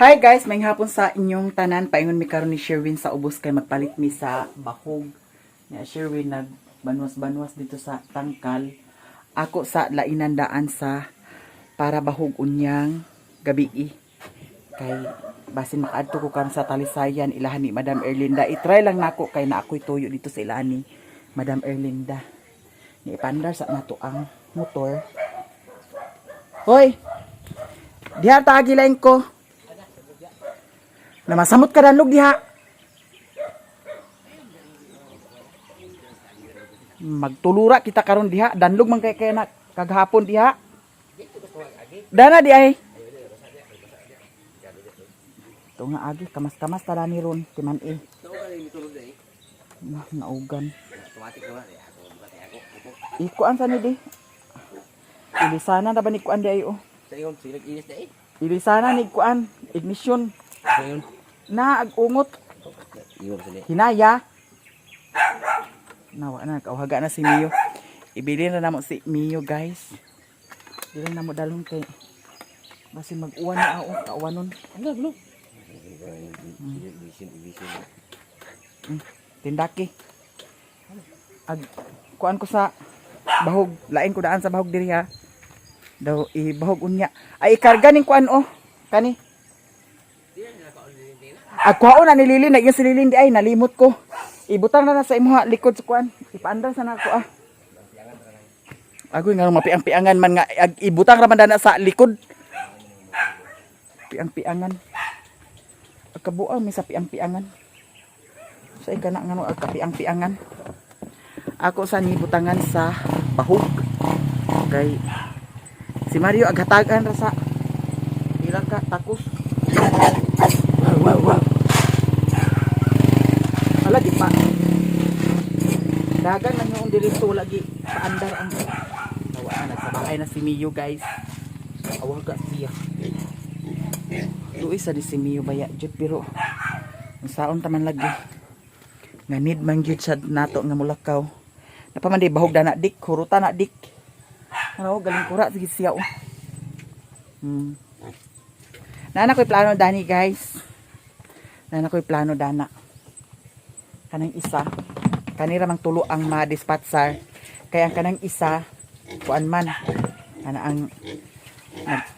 Hi guys, may hapon sa inyong tanan. Paingon mi karon ni Sherwin sa ubos kay magpalit mi sa bahog. Nya Sherwin nag banwas-banwas dito sa tangkal. Ako sa lainan daan sa para bahog unyang gabii. Kay basin makaadto ko karon sa Talisayan, ilahan ni Madam Erlinda. I-try lang nako kay na ako'y tuyo dito sa ilahan ni Madam Erlinda. Ni ipandar sa nato ang motor. Hoy! Diha ta agilain ko. Namasamot ka danlog diha. Magtulura kita karon diha, danlog man kay kay na kaghapon diha. Dana di ay. Ito nga agi, kamas-kamas tara ni ron, timan eh. Nah, naugan. Ikuan sa ni di. Ilisana na ba ni kuan di ay oh. Sa ingon, sige nag-inis na eh. Ilisana ni kuan, ignition. Sa ingon. Na ag ungot. Iwan sa niya. Hinaya. Nawa na, kauhaga na si Mio. Ibili na namo si Mio, guys. Dili na mo dalon kay basin mag-uwan na ako, kauwanon. Ano, ano? Ibisin, ibisin. Tindaki. Ag kuan ko sa bahog, lain ko daan sa bahog diri ha. Daw ibahog unya. Ay ikarga ning kuan oh. Kani. Ag kuhaon na ni Lili na yung si Lili di ay nalimot ko. Ibutang na na sa imuha likod sa kuan. Ipaandar sa nako ah. Agoy nga mapiang-piangan man nga ag, ibutang ra man na sa likod. Piang-piangan. Ag kabuang may sa piang-piangan. Sa ika na nga no, ag kapiang-piangan. Ako sa nibutangan sa bahog. Kay si Mario aghatagan ra sa ilang ka takos. Wow. Ala di pa. Dagan man yung diretso lagi paandar ang Nawa na nagsabahay na si Mio, guys. Awaga siya. Luis sa di si Mio baya jud pero ang saon taman lagi. Nga need man gyud sa nato nga mulakaw. Napaman di bahog dana dik, huruta na dik. Ano galing kura sige siya oh. Nana ko'y plano dani, guys. Nana ko'y plano dana. Kanang isa. Kanira mang tulo ang ma-dispatchar. Kaya ang kanang isa, kuan man. Kana ang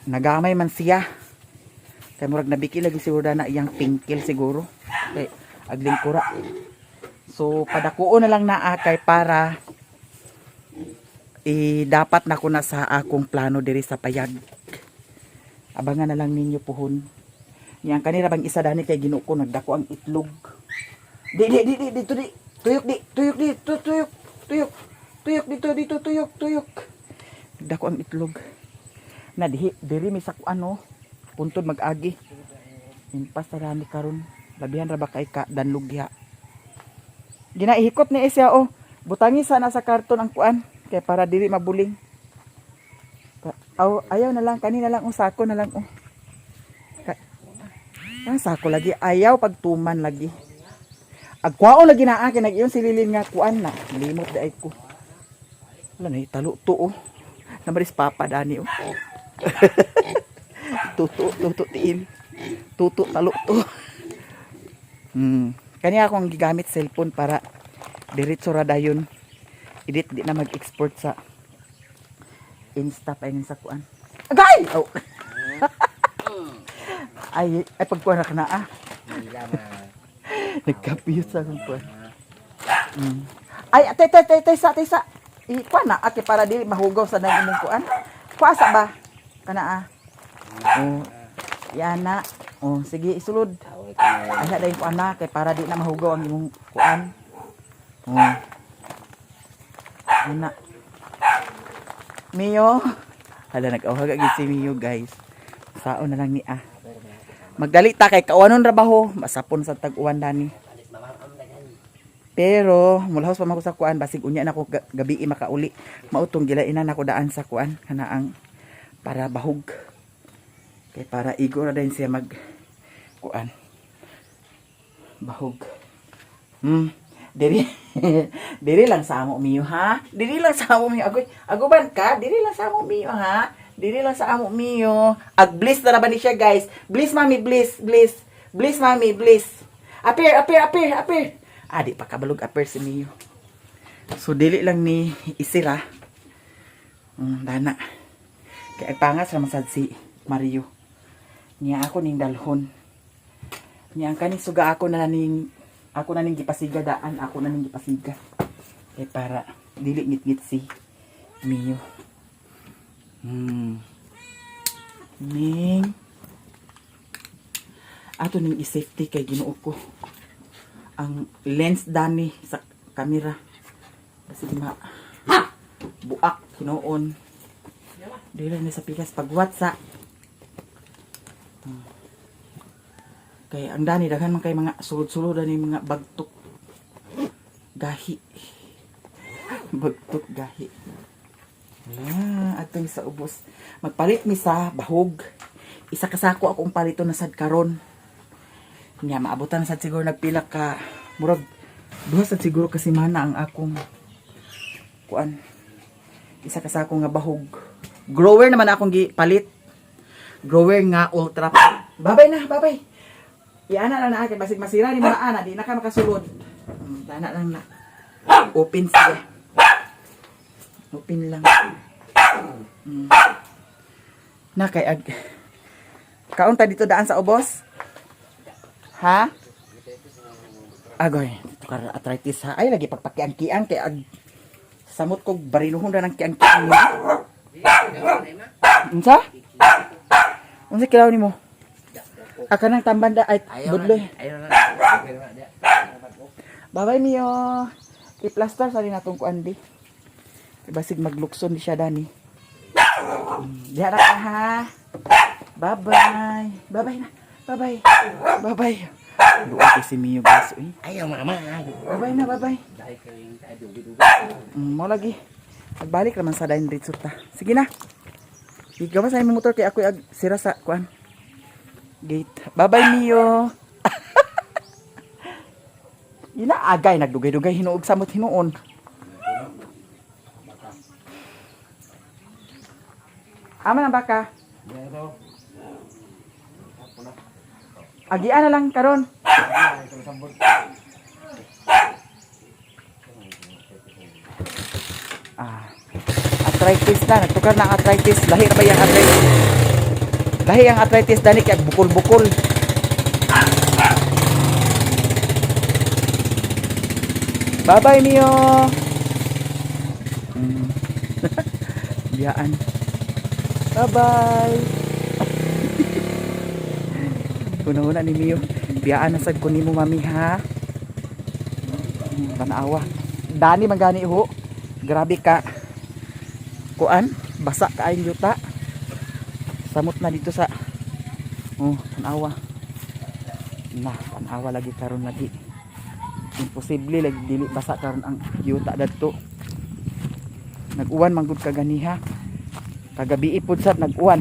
nagamay man siya. Kay murag nabiki lagi siguro dana iyang pingkil siguro. Kay agling kura. So padakuo na lang naa kay para eh, dapat na ko na sa akong plano diri sa payag. Abangan na lang ninyo puhon. Yang kanira bang isa dani kay Ginoo ko nagdako ang itlog. Di di di di dito di. Tuyok di, tuyok di, tuyok, tuyok. Tuyok dito dito tuyok, tuyok. Nagdako ang itlog. Na dihi diri mi sa ano puntod mag-agi. Impas ra ni karon. Labihan ra ba kay ka danlog diha. Ginaihikot ni siya oh. Butangi sana sa karton ang kuan kay para dili mabuling. Aw, ayaw na lang kanina lang oh, sako na lang oh. Ang sako lagi ayaw pagtuman lagi. Agkuaon lagi na akin nag-iyon si Lilin nga kuan na. Limot di ay ko. Wala na talo to oh. Namaris papa dani oh. Tuto tuto tiin. Tuto talo to. Kanya akong gigamit cellphone para diretso ra dayon. Edit di na mag-export sa Insta pa sa kuan. Agay! Oh. Ay, ay pagkuan na ka na ah. Hila ma. Nagkapiyot sa akong kuan. Ay, te te te te sa te sa. I kuan na ate para dili mahugaw sa nang imong kuan. Kuasa ba? Kana ah. Oh. Yan na. Oh, sige isulod. Away ka na. Ay, dayon kuan na kay para di na mahugaw ang imong kuan. Oh. Ana. Mio. Hala nag-awhaga gid si Mio, guys. Saon na lang ni ah. Magdali ta kay kawanon ra baho, masapon sa tag-uwan dani. Pero mulahos pa man ko sa kuan basig unya na ko gabi makauli. Mautong gilainan nako daan sa kuan kana ang para bahog. Kay para igo ra din siya mag kuan. Bahog. Diri diri lang sa amo Mio ha. Diri lang sa amo Mio. Agoy, aguban ka, diri lang sa amo Mio ha. Dili lang sa amo Mio. Ag bliss na ba ni siya, guys? Bliss mami, bliss, bliss. Bliss mami, bliss. Appear, appear, appear, appear. Ah, di pa kabalog appear si Mio. So dili lang ni isira. Dana. Kay agpangas ra man sad si Mario. Niya ako ning dalhon. Niya ang kaning suga ako na ning gipasiga daan, ako na ning gipasiga. Kay para dili ngit-ngit si Mio. Ning ato ning i-safety kay Ginoo ko. Ang lens dani sa kamera. Kasi ma buak hinuon. Dili ni sa pikas pagwat sa. Kay ang dani daghan man kay mga sulod-sulod ani mga bagtok gahi. Bagtok gahi. Wala, atong sa ubos. Magpalit mi sa bahog. Isa ka sako akong palito na sad karon. Nya maabutan na sad siguro nagpila ka murag duha sad siguro ka semana ang akong kuan. Isa ka sako nga bahog. Grower naman akong gipalit. Grower nga ultra. Babay na, babay. Iana lang na akin basig masira ni mga ana di na ka makasulod. Tana lang na. Open siya. Open lang. Na kay ag kaunta dito daan sa ubos? Ha? Agoy, dito ka arthritis ha. Ay lagi pagpakiang-kiang kay ag samot kog bariluhon ra ng kiang-kiang mo. Unsa? Unsa kilaw nimo? Aka nang tamban da ay budloy. Ayaw na. Ayaw na. Babay Mio. I-plaster sa rin natong kuan di. Basig maglukson di siya dani. Diha ra ka ha. Bye-bye. Bye-bye na. Bye-bye. Bye-bye. Luwa kay si Mio guys. Uy. Ayaw mama. Bye-bye na, bye-bye. Dahil kay tayo dugi-dugi. Mo lagi. Pagbalik naman sa dayon dito ta. Sige na. Igawas sa imong motor kay ako ag sira sa kuan. Gate. Bye-bye Mio. Ina agay nagdugay-dugay hinuog samot hinuon. Ama na baka. Pero Agian na lang karon. Ah. Arthritis na, nagtukar na ang arthritis. Lahi ra ba yung arthritis? Lahi ang arthritis dani kay bukol-bukol. Bye-bye Mio. Biyaan. Bye-bye. Una-una ni Mio. Biyaan na sad ko nimo mami ha. Tanawa. Dani man gani ho. Grabe ka. Kuan, basa ka ayong yuta. Samot na dito sa. Oh, tanawa. Na, tanawa lagi karon lagi. Imposible lagi dili basa karon ang yuta dadto. Nag-uwan man gud kaganiha. Kagabi ipod sad nag-uwan.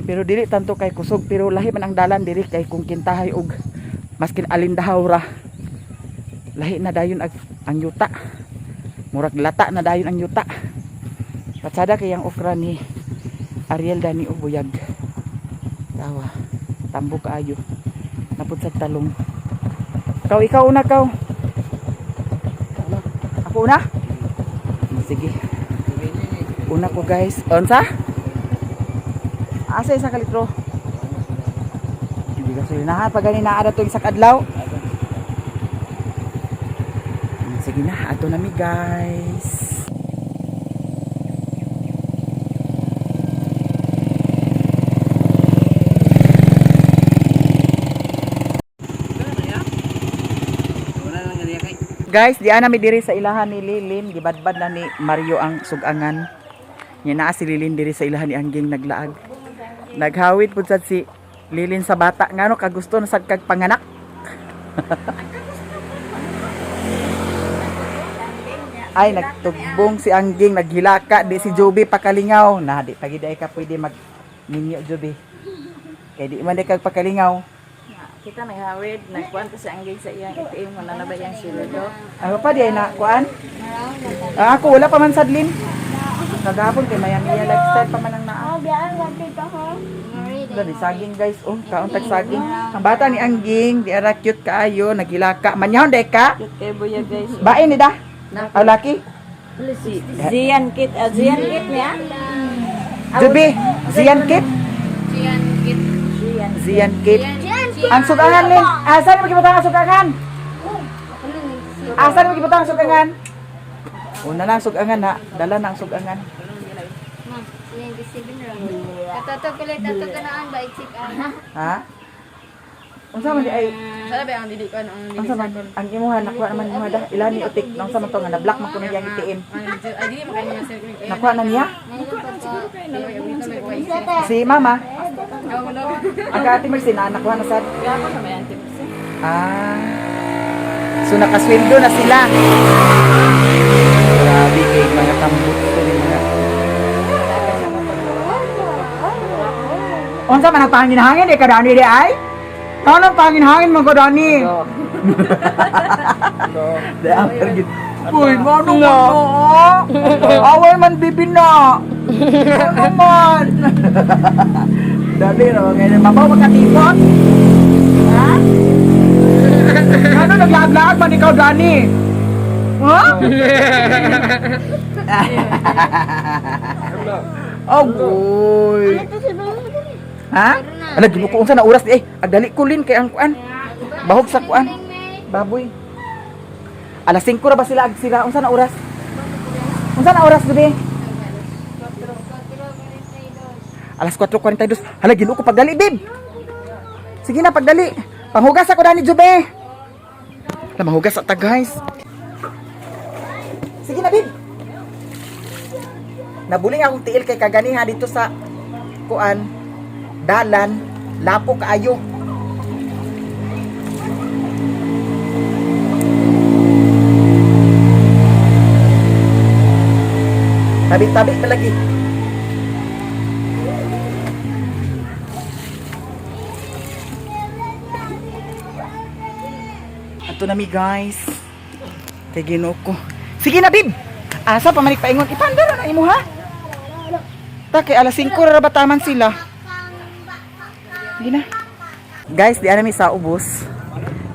Pero dili tanto kay kusog pero lahi man ang dalan diri kay kung kintahay og maskin alindahaw ra. Lahi na dayon ang yuta. Murag lata na dayon ang yuta. Patsada kay ang okra ni Ariel dani og buyag. Tawa. Tambo kaayo. Napud sa talong. Ikaw, ikaw una kaw. Ako una? Sige. Una ko guys. Unsa? Asa isa ka litro? Hindi ka na pag gani naa to isa ka adlaw. Sige na, ato na mi guys. Wala lang ganiya kay. Guys, di ana mi diri sa ilahan ni Lilin, gibadbad na ni Mario ang sugangan. Nya naa si Lilin diri sa ilahan ni Angging naglaag. Naghawid pud sad si Lilin sa bata ngano kagusto na sad kag panganak. Ay nagtugbong si Angging naghilaka di si Joby pakalingaw. Na di pagi ay ka pwede mag minyo Joby. Kay di man di kag pakalingaw. Kita naghawid, nagkuhan ko sa anggig sa iyang ATM, wala na ba iyang siludo? Ano pa di ay na kuan? Ah, ako wala pa man sadlin. Kagapon kay Miami lifestyle pa man ang naa. Oh, biyaan ka dito ha. Dali saging, guys. Oh, kaon tag saging. Ang bata ni Angging, di ara cute kaayo, nagilaka. Manyahon day ka. Cute kay buya, guys. Bain ni da. Aw laki. Si Zian Kit, ah, Zian Kit niya? Jubi, Zian Kit. Zian. Zian Kit. Ang sugangan lin. Asa ni magibutang ang sugangan? Asa ni magibutang ang sugangan? Una na ang sugangan ha. Dala na ang sugangan. Katatog kulit, tatog ka naan ba, itsik ah. Ha? Unsa man di ay Sana ba ang dili ko ang unsa man ang imuha nakuha naman imuha da ilan ni utik unsa man to nga na-block man kuno yang ATM. Ay, dili makaingon sir. Nakuha na niya? Si mama. Ang ate Mercy na nakuha na sad. Gapon na may auntie Mercy. Ah. So nakasweldo na sila. Grabe kay mga tambot ko ni mga. Unsa man ang pangin-hangin eh kadani di ay? Kano pangin-hangin man kadani? Di ang pergit. Uy, mano man no? Away man bibi na. Ano man? Dali ra ngayon mabaw makatipon. Ha? Ano naglaag-laag man ikaw, Dani? Ha? Oh, boy. Ha? Ala, ginuko unsa na oras di eh. Agdali ko lin kay ang kuan. Bahog sa kuan. Baboy. Alas 5 ra ba sila ag sila unsa na oras? Unsa na oras gabi? Alas 4:42. Hala, ginuko pagdali, babe. Sige na pagdali. Panghugas ako dani, Jube. Hala, mahugas ata, guys. Sige na, babe. Nabuling akong tiil kay kaganiha dito sa kuan dalan lapo kaayo. Tabi-tabi pa lagi. Ato na mi, guys. Kay Ginoo ko. Sige na, bib. Asa pa manik paingon ipandara na imo ha. Ta kay alas 5 ra ba taman sila. Sige na. Guys, di ana mi sa ubos.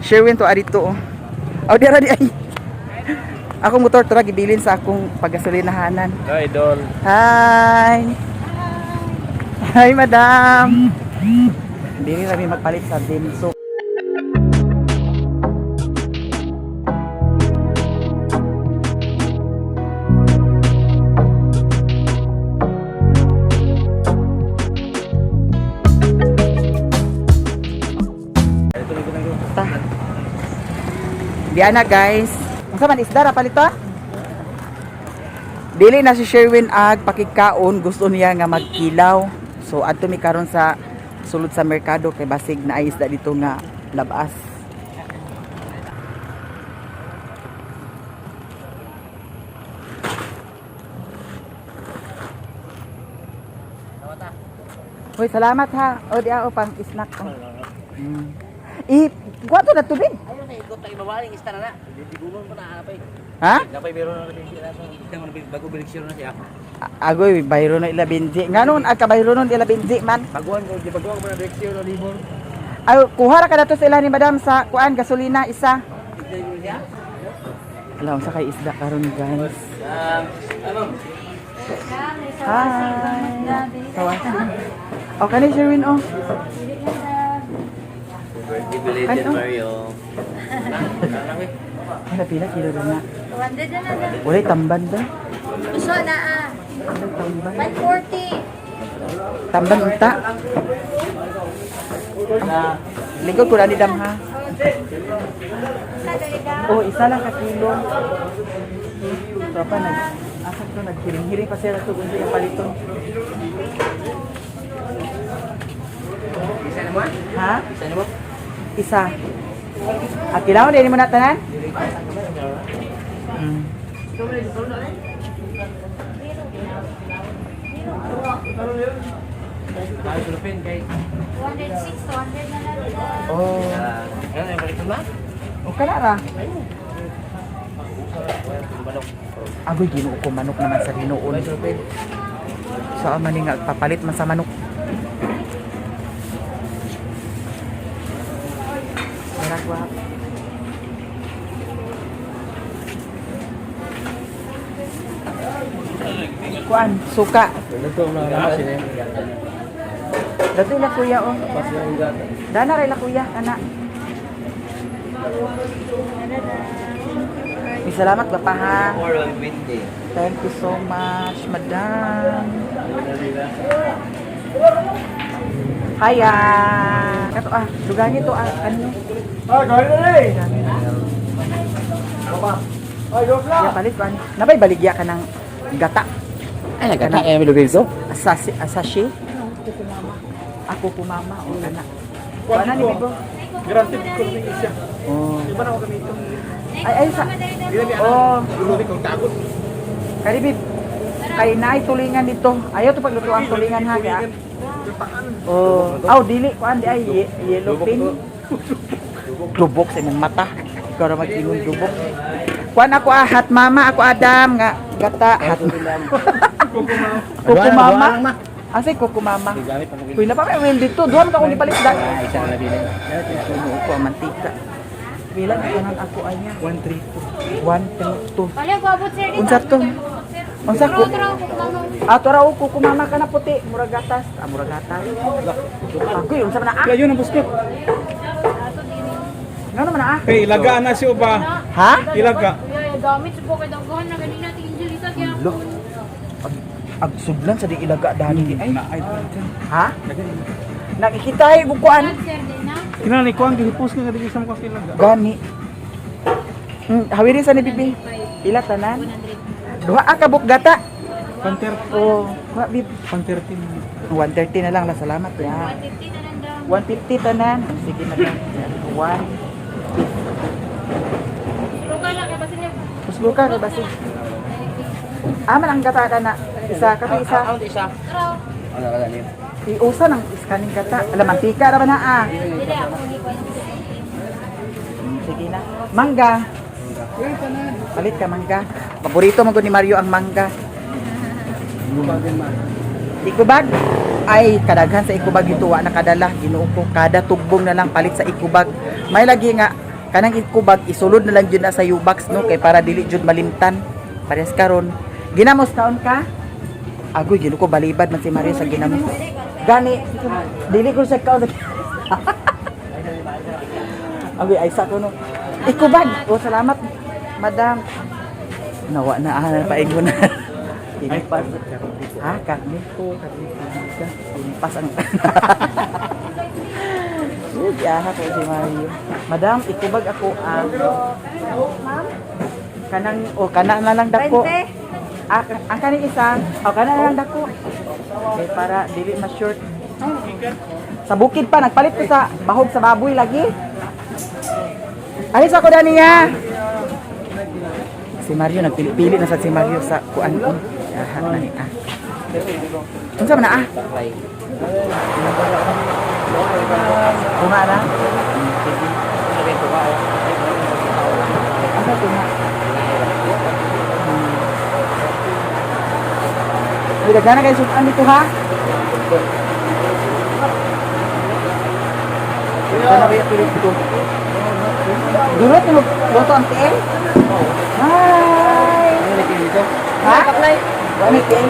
Sherwin to adito oh. Aw di ara di ay. Akong motor tura gibilin sa akong pagasolinahanan. Hi, idol. Hi. Hi, madam. Dili rami magpalit sa Denso. Ta. Diana, guys. Unsa man isda ra palito? Dili na si Sherwin ag pakigkaon, gusto niya nga magkilaw. So adto mi karon sa sulod sa merkado kay basig na ay isda dito nga labas. Hoy, salamat ha. O di ako pang snack ko. I kuwato na tubig. Ayun, na ikot tayo babaling isda na na. Digunon pa na hanapay. Ha? Napay meron na rin siya. Bago beleksyon na siya. Agoy, bayro na ila benji. Nganon ag kabayro nun ila benji man. Baguhan ko, baguhan ko na beleksyon na libor. Ay, kuha ra ka dato sa ila ni madam sa kuan gasolina isa. Alam sa kay isda karon, guys. Ano? Hi. Tawa. O kani Sherwin oh. Birthday belated, Ano? Mario. Ay, pila kilo na na. 100 na na. Walay tamban ba? Uso na ah. Tamban. 140. Tamban unta. Lingkod ko ni dam ha. Oh, isa lang ka kilo. Tropa nag asa to naghiring-hiring pa siya to unsa yung paliton. Isa na mo? Ha? Isa na mo? Isa. At kailangan din mo na tanan? Mm. Ay, sulupin kay. 106, 200 na lang. Oh. Ano yung balikan ba? O kana ra. Agoy, Ginoo ko, manok naman sa Ginoon. Sa man nga papalit man sa manok. Murag wa. Kuan, suka. Dato la kuya oh. Dana ray la kuya kana. May salamat ba pa ha? 420. Thank you so much, madam. Hiya. Kato ah, dugangi to ah, ano? Ah, gawin na eh! Ay, go Ya palit ba? Nabay baligya ka ng gata. Ay, nagkata eh, Lorenzo. Sasi, sachet? Ako kumama o kana. Wala ni Bibo. Granted ko rin siya. Oh. Iba na ako gamitin. Ay ay sa. Oh, Lulubi kong tagot. karibib. Kay naay tulingan dito. Ayaw to pagluto ang tulingan ha. Kaya. Oh, aw dili kuan di ay yellow pin. Lubok sa imong mata. Ikaw ra mag-ingon lubok. Kuan ako ah, hat mama ako Adam nga gata hat. Kuku mama. Asay kuku mama. Kuy na pa may will dito. Duha man ka kung ipalit da. Isa na bilin. Ginoo ko ang mantika. Pila na tanan ako ay niya? 132. 132. Wala ko abot sir. Unsa to? Unsa ko? Tro ko mama. Ato raw ko kumama ka na puti, murag gatas. Ah, murag gatas. Agoy, unsa man na ah? Ayun ang buskot. Ngano man na ah? Hey, ilaga na si Uba. Ha? Ilaga. Kuya, gamit sa po kay daghan na ganina ti Angel isa kaya Lo. Ag sudlan sa di ilaga dani di ay. Ay, Ha? Nakikita ay kuan. Sir din na. Kinani ko ang gihipos nga dili sa mga ilaga. Gani. Hawirin sa ni bibi. Pila tanan? Duha ah, ka gata. Panter Oh, wa bib. pantertin. 130 na lang la salamat ya. 150 na lang daw. 150 tanan. Sige madam. 150. Luka na kay basin niya. Kuslo ka ba si? Aman ang gata ka na. Isa ka isa. isa. Tro. Ano ka niyo? Iusa ng iskaning gata. Alam mantika ra ba na ah. Dili ako ni ko. Sige na. Mangga. Palit ka mangga. Paborito mo ni Mario ang mangga. Ikubag. Ay, kadaghan sa ikubag ito wa nakadala. Ginoo ko kada tugbong na lang palit sa ikubag. May lagi nga kanang ikubag isulod na lang jud na sa U-box no kay para dili jud malimtan. Parehas karon. Ginamos kaon ka? Agoy, ginoo ko balibad man si Mario sa ginamos. Gani, dili ko siya kaon. Agoy, ay sa ko no. Ikubag. O salamat, madam. Nawa na ah, paingon na. Pinipas. Ha, karne ko, karne ka. Pinipas ang Uy, aha ko si Mario. Madam, ikubag ako ah. Kanang o kana na lang dako. Ah, ang kaning isa, o kana na lang dako. Okay, para dili ma-short. Sa bukid pa nagpalit ko sa bahog sa baboy lagi. Ay sa ko daniya. Si Mario nagpili-pili na sa si Mario sa kuan ko. Aha, na ni ah. Unsa man na ah? Tunga na? Sige. Asa tunga? Uy, daghan na kayo sudan dito ha. Daghan na kayo tulog dito. Dulot ni luto ang tiil. Hi! Ha? Wala may tiil.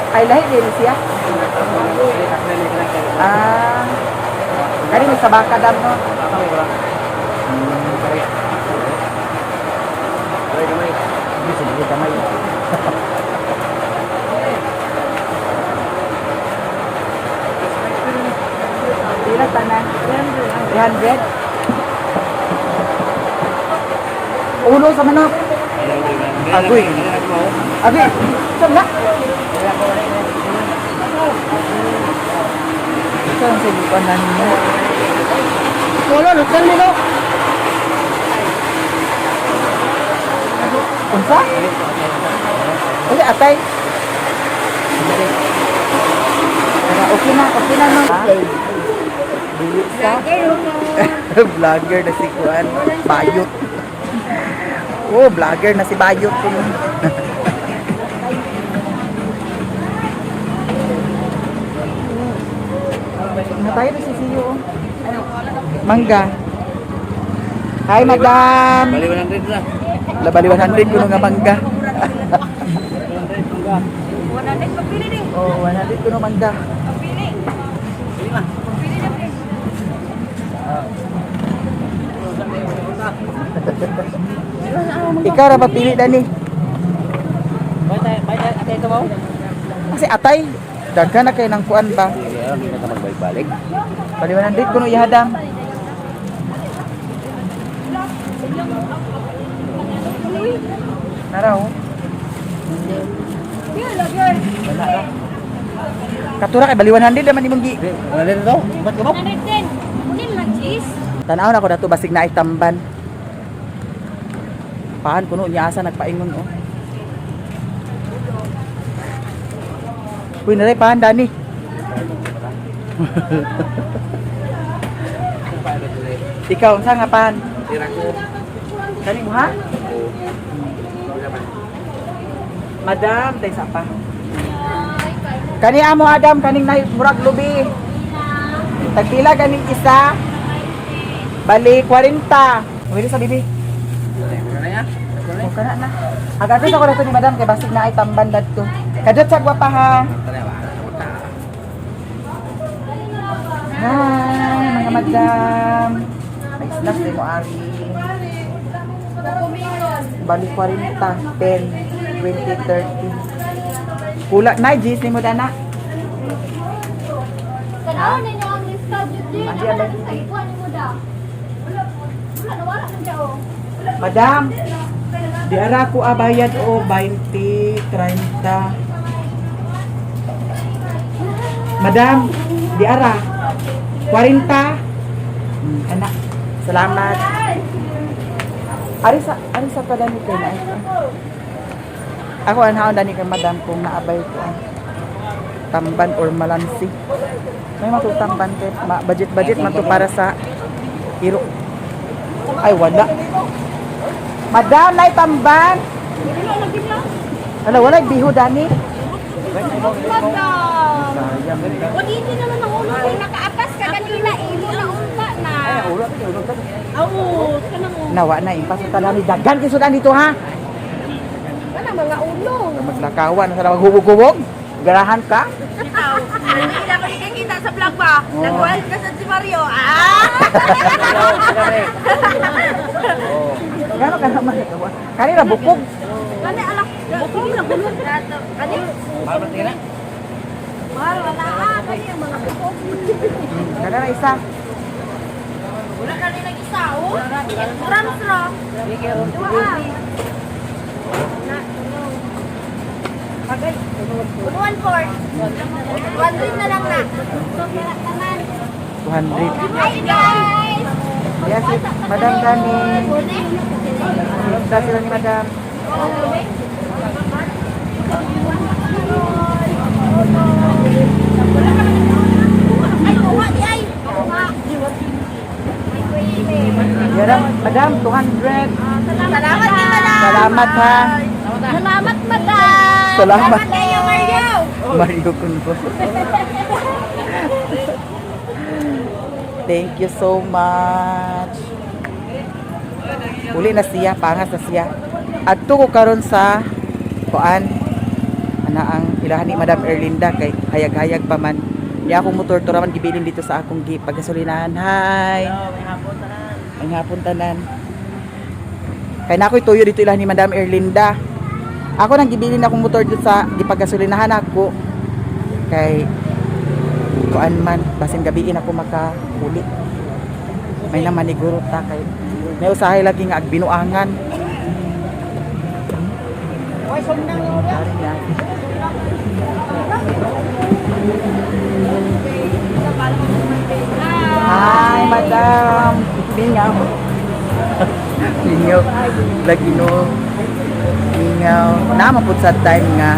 Ay, lahi din siya. Ah. Kani may sabaka dam no. Hindi sige kamay. Pila tanan? 300. Ulo sa manok. Agoy. Agoy. Saan na? Saan sa bukan na ninyo? Wala, lutan nilo. Unsa? Uy, atay. Tara, okay na no. Dili sa vlogger na si Kuan, bayot. Oh, vlogger na si Bayot ko. Na tayo na sisiyo. Oh. Mangga. Hi, madam. Bali 100 na. Labali 100 kuno nga mangga. 100 pagpili ni. Oh, 100 kuno mangga. Pagpili. Pagpili na pre. Ikaw ra pili dani. Bay tayo, ate ito mo? Kasi atay, daghan na kay nang kuan ba. Hindi na ka magbalik-balik. Bali 100 kuno ihadam. Nara oh. Wala ra. Katura kay bali 100 naman imong gi. 100 ito? Ba't ka mo? 110. Kunin lang cheese. Tanaw na ko dato basig na tamban. Paan kuno niya asa nagpaingon oh. Uy, naray paan dani. Ikaw unsa nga paan? Tira ko. Kani mo ha? Madam, day sa pa. Kani amo Adam kaning nay murag lubi. Tagpila ganing isa? Bali 40. Uwi sa bibi. O kana na. Agadto sa ko dato ni madam kay basig na ay tamban dadto. Kadot sa gwapa ha. Hi mga madam. May snacks din mo ari. Bali 40, 10, 20, 30. Kula na Gis ni mo dana. Tanaw ninyo ang lista jud din. Adi, Wala abay. sa ikuan nimo da. Wala wala na wala man oh. Madam, di ara ko abayad o 20, 30. Madam, di ara. 40. Anak, salamat. Ari sa padani kay na. Ako anhaon dani kay madam kung naabay ko ang tamban or malansi. May matutamban kay ma, budget budget man to para sa iro. Ay wala. Madam, nay tamban. Hala, wala biho dani. Madam. Sayang. O dito naman ang ulo kay nakaapas ka kanina imo na unta na. Oo, kanang Nawa na impas sa talami daghan kay sudan dito ha. kana mga ulo. Maglakawan sa maghubog-hubog. Garahan ka. Hindi na ko nakikita sa vlog ba? Oo. Nag-wild ka sa si Mario. Ah! Gano ka naman ikaw? Kanina bukog. Kani alak bukog na gulo. Kani? Mahal wala ah kani ang mga bukog. Kana na isa. Wala kani nag isa oh. Grams ra. Dua ah. One four. One rin na lang na. 200. Hi guys! Yes, Madam Dani. Da sila ni Madam. Ay, kuha di ay. Kuha. Yara, Madam, 200. Salamat kay Madam. Salamat ha. Salamat, madam. Salamat. Kayo, Mario. Mario Kunbo. Thank you so much. Uli na siya, pangas na siya. Adto ko karon sa kuan ana ang ilahan ni Madam Erlinda kay hayag-hayag pa man. Di ako motor tura man gibilin dito sa akong gi pagasolinahan. Hi. Ang hapon tanan. Kay na ako'y tuyo dito ilahan ni Madam Erlinda. Ako nang gibilin akong motor dito sa gipagasolinahan ako kay kuan man basin gabiin ako makahuli. May naman ni guro ta kay may usahay lagi nga agbinuangan. Hi, madam. Mingaw. Mingaw. Lagi no. Mingaw. Naman po sa time nga.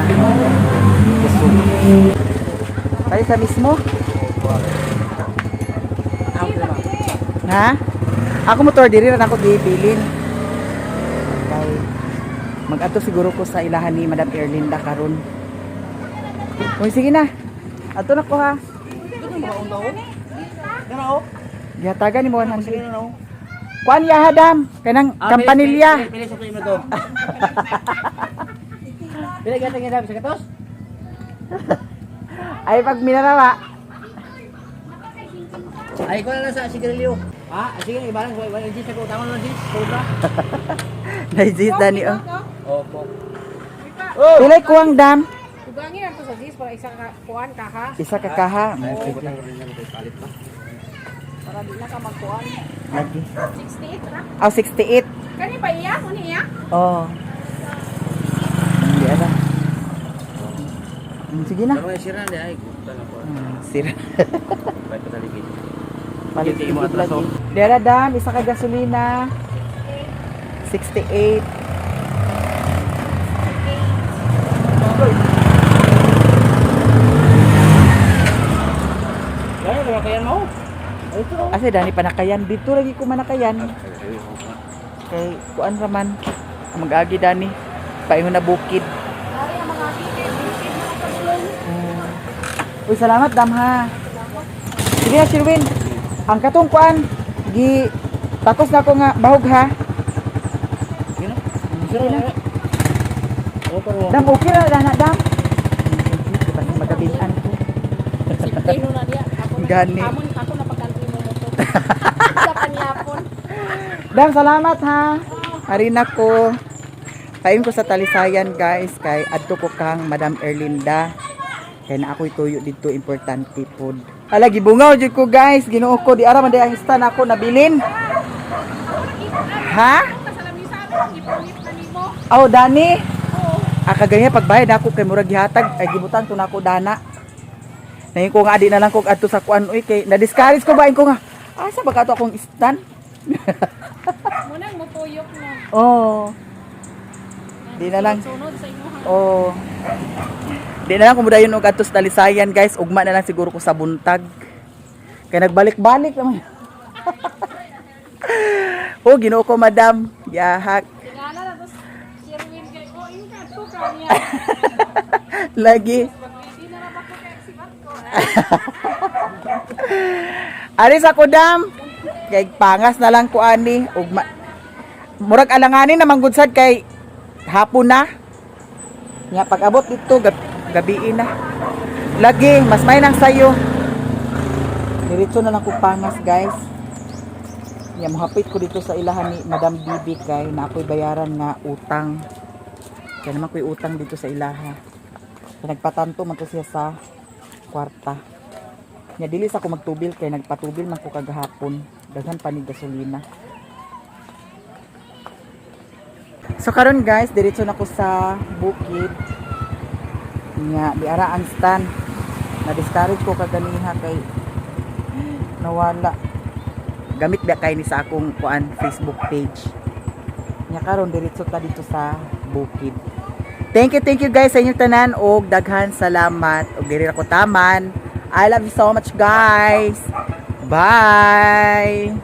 Kusog. Tayo sa mismo. Ha? Ako motor diri ra ako gibilin. Kay Mag-adto siguro ko sa ilahan ni Madam Erlinda karon. Uy, sige na. Adto na ko ha. Gihatagan ni mo 100. Kuan ya hadam kanang kampanilya. Pili sa primo to. Pili ka tingin sa katos? Ay pag minarawa. Ay ko na lang sa sigarilyo. Ha? Sige, ibalang ko, ibalang sa ko tama lang sis, cobra. Naijis dani oh. Opo. Pilay kuwang dam. Tugangin ang to sa gis para isa ka kuan ka ha. Isa ka kaha. Ay, butang rin na ko palit ba. Para di na ka magkuan. Lagi. 68 ra. Oh, 68. Kani ba iya? Uni iya? Oh. Hindi ara. Sige na. Pero sira na ay gusto na ko. Sira. Bye pa taligid. Palit Hindi mo atras, lagi. oh. Dera dam, isa ka gasolina. 68. Kaya wala kayan mo. Ito. Asa dani panakayan dito lagi ko manakayan. Kay kuan raman mag-agi dani. Paingon na bukid. Ari ang mga bikid, bikid mga kasulong. Uy, salamat dam ha. Sige na, Sherwin. Ang katong kuan gi takos na ako nga bahog ha. Sige na. Sira na. Opo. Dam okay ra na dam. Thank you, basta magabinan ko. Siptino na diya. Ako na. Gani. Amon ako na pagkanti mo mo to. Sa kanyapon. Dam, salamat ha. Harina ko. Pain ko sa Talisayan guys kay adto ko kang Madam Erlinda. Kay na ako'y tuyo dito importante pod. Ala gibungaw jud ko guys, Ginoo ko di ara man day ang stand ako nabilin. Ha? Sa lamisa ako gipungit na nimo. Aw Dani. Ah, kaganyan pagbayad ako kay murag gihatag ay gibutang to nako dana. Nayin ko nga di na lang ko adto sa kuan uy kay na-discourage ko ba ko nga. Asa ba ka to akong stand? Munang mutuyok na. Oh. Di na lang. Sunod sa imuha. Oh. Di na lang kumudayon og adto sa Talisayan guys, ugma na lang siguro ko sa buntag. Kay nagbalik-balik naman. Oh, Ginoo ko madam. Yahak. Tingala na tapos Sherwin kay oh in ka to kanya. Lagi. Di na ra ba ko kay si Batko. Aris ako dam. Kay pangas na lang ko ani ugma. Murag alanganin na manggud sad kay hapon na. Nya pag abot dito gabii na. Lagi mas may nang sayo. Diretso na lang ko pangas guys. Nya mohapit ko dito sa ilahan ni Madam Bibi kay na ako'y bayaran nga utang. Kaya naman ko'y utang dito sa ilaha. Kay nagpatanto man to siya sa kwarta. Nya dili sa ako magtubil kay nagpatubil man ko kagahapon. Daghan pa ni gasolina. So karon guys, diretso na ko sa bukid. Nya di ara ang stand. Na discourage ko kaganiha kay nawala. Gamit ba kay ni sa akong kuan Facebook page. Nya karon diretso ta dito sa bukid. Thank you guys sa inyong tanan og daghan salamat og diri ra ko taman. I love you so much guys. Bye.